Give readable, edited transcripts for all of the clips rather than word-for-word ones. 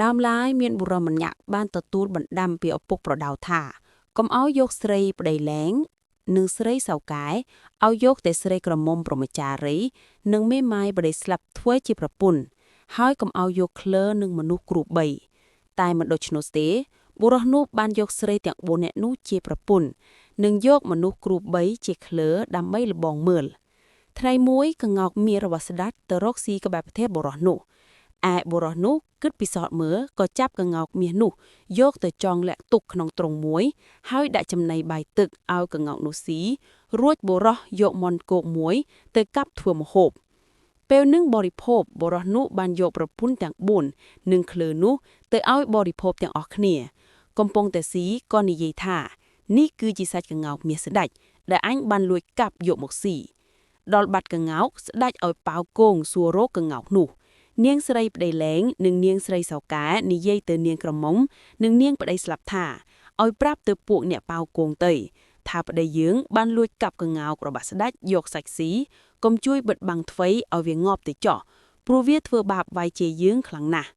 ដើមឡើយមានបុរសម្នាក់បានទទួលបណ្ដាំពីឪពុកប្រដៅថាកុំឲ្យយកស្រីប្តីលែងនិងស្រីសៅកែឲ្យយកតែស្រីក្រមុំព្រហ្មចារីនិងមេម៉ាយប្តីស្លាប់ធ្វើជាប្រពន្ធហើយកុំឲ្យយកក្លើនិងមនុស្សគ្រូបីតែមិនដូច្នោះទេបុរសនោះបានយកស្រីទាំង4នាក់នោះជាប្រពន្ធនិងយកមនុស្សគ្រូបីជាក្លើដើម្បីលបងមើលថ្ងៃមួយក្ងោកមាររបស់ស្ដេចទៅរកស៊ីក្បែរផ្ទះបុរសនោះឯបុរសនោះគិតពិសោធន៍មើលក៏ចាប់ក្ងោកមាសនោះយកទៅចងលាក់ទុកក្នុងទ្រុងមួយហើយដាក់ចំណីបាយទឹកឲ្យក្ងោកនោះស៊ីរួចបុរសយកមន់គោកមួយទៅកាប់ធ្វើម្ហូបពេលនឹងបរិភោគបុរសនោះបានយកប្រពន្ធទាំង4និងក្លឺនោះទៅឲ្យបរិភោគទាំងអស់គ្នាកំពុងតែស៊ីក៏និយាយថានេះគឺជាសាច់ក្ងោកមាសស្ដេចដែលអញបានលួចកាប់យកមកស៊ីដល់បាត់ក្ងោកស្ដេចឲ្យប៉ាវគងសួររកក្ងោកនោះនាងស្រីប្តីលែងនិងនាងស្រីសៅកែនិយាយទៅនាងក្រមុំនិងនាងប្តីស្លាប់ថាឲ្យប្រាប់ទៅពួកអ្នកប៉ាវគងទៅថាប្តីយើងបានលួចកាប់ក្ងោករបស់ស្ដេចយកសាច់ស៊ីកុំជួយបិទបាំងថ្វីឲ្យវាងាប់ទៅចោះព្រោះវាធ្វើបាបវាយជាយើងខ្លាំងណាស់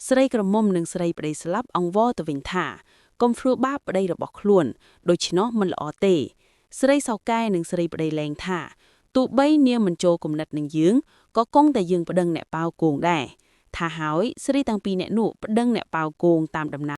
ស្រីក្រមុំនិងស្រីប្តីស្លាប់អង្វរទៅវិញថាកុំធ្វើបាបប្តីរបស់ខ្លួនដូច្នោះមិនល្អទេស្រីសៅកែនិងស្រីប្តីលែងថាទោះបីនាងមិនចូលគំនិតនឹងយើងក៏គង់តែយើងប្តឹងអ្នកប៉ាវគងដែរថាហើយស្រីទាំងពីរអ្នកនោះប្តឹងអ្នកប៉ាវគងតាមដំណើរ